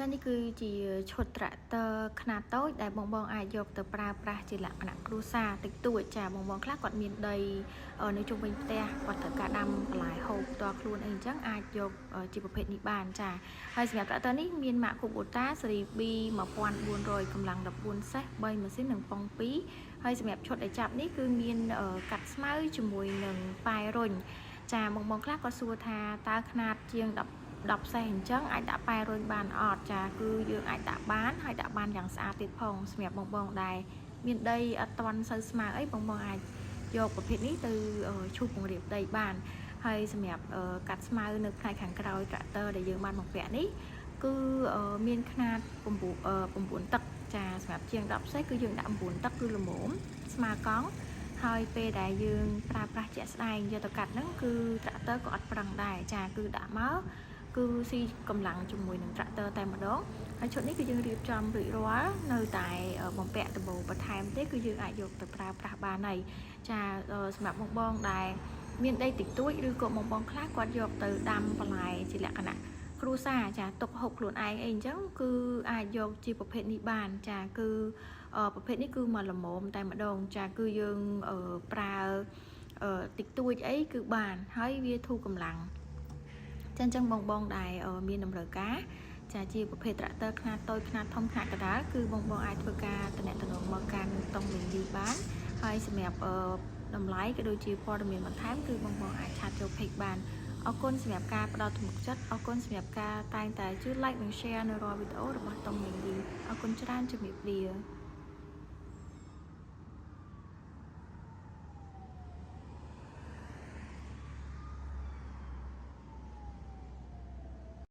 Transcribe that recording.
ចានេះគឺជាឈុតត្រាក់ទ័រខ្នាតតូចដែលបងបងអាចយកទៅប្រើប្រាស់ជាលក្ខណៈគ្រួសារតិចតួចចាបងបងខ្លះគាត់មានដីនៅជុំវិញផ្ទះគាត់ត្រូវការដាំបន្លែហូបផ្ទាល់ខ្លួនអីអញ្ចឹងអាចយកជាប្រភេទនេះបានចាហើយសម្រាប់ត្រាក់ទ័រនេះមានម៉ាក Kubota ស៊េរី B 1400កម្លាំង14សេះ3ម៉ាស៊ីននិងប៉ុង2ហើយសម្រាប់ឈុតដែលចាប់នេះគឺមានកាត់ស្មៅជាមួយនឹងប៉ែរុញចាបងបងខ្លះក៏សួរថាតើខ្នាតជាង10 10សេះអញ្ចឹងអាចដាក់ប៉ែរុញបានអត់ចាគឺយើងអាចដាក់បានហើយដាក់បានយ៉ាងស្អាតទៀតផងសម្រាប់បងបងដែលមានដីអត់ទាន់សូវស្មើអីបងបងអាចយកប្រភេទនេះទៅឈូសពង្រាបដីបានហើយសម្រាប់កាត់ស្មៅនៅផ្នែកខាងក្រោយត្រាក់ទ័រដែលយើងបានបំពាក់នេះគឺមានខ្នាត9ទឹកចាសម្រាប់ជាង10សេះគឺយើងដាក់9ទឹកគឺល្មមស្មើកង់ហើយពេលដែលយើងប្រើប្រាស់ជាក់ស្ដែងយកទៅកាត់ហ្នឹងគឺត្រាក់ទ័រក៏អត់ប្រឹងដែរចាគឺដាក់មកគឺស៊ីកម្លាំងជាមួយនឹងត្រាក់ទ័រតែម្ដងហើយឈុតនេះគឺយើងរៀបចំរួចរាល់នៅតែបំពាក់ដំបូលបន្ថែមទេគឺយើងអាចយកទៅប្រើប្រាស់បានហើយចាសម្រាប់បងបងដែលមានដីតិចតួចឬក៏បងបងខ្លះគាត់យកទៅដាំបន្លែជាលក្ខណៈគ្រួសារចាទុកហូបខ្លួនឯងអីអញ្ចឹងគឺអាចយកជាប្រភេទនេះបានចាគឺប្រភេទនេះគឺមកល្មមតែម្ដងចាគឺយើងប្រើតិចតួចអីគឺបានហើយវាធូរកម្លាំងចាអញ្ចឹងបងបងដែលមានតម្រូវការចាជាប្រភេទត្រាក់ទ័រខ្នាតតូចខ្នាតធំខ្នាតកណ្ដាលគឺបងបងអាចធ្វើការតំណតំណងមកកាន់តុងមីលីបានហើយសម្រាប់តម្លៃក៏ដូចជាព័ត៌មានបន្ថែមគឺបងបងអាច chat ចូល page បានអរគុណសម្រាប់ការផ្ដល់ទំនុកចិត្តអរគុណសម្រាប់ការតែងតែជួយ like និង share នៅរាល់វីដេអូរបស់តុងមីលីអរគុណច្រើនជំរាបលា។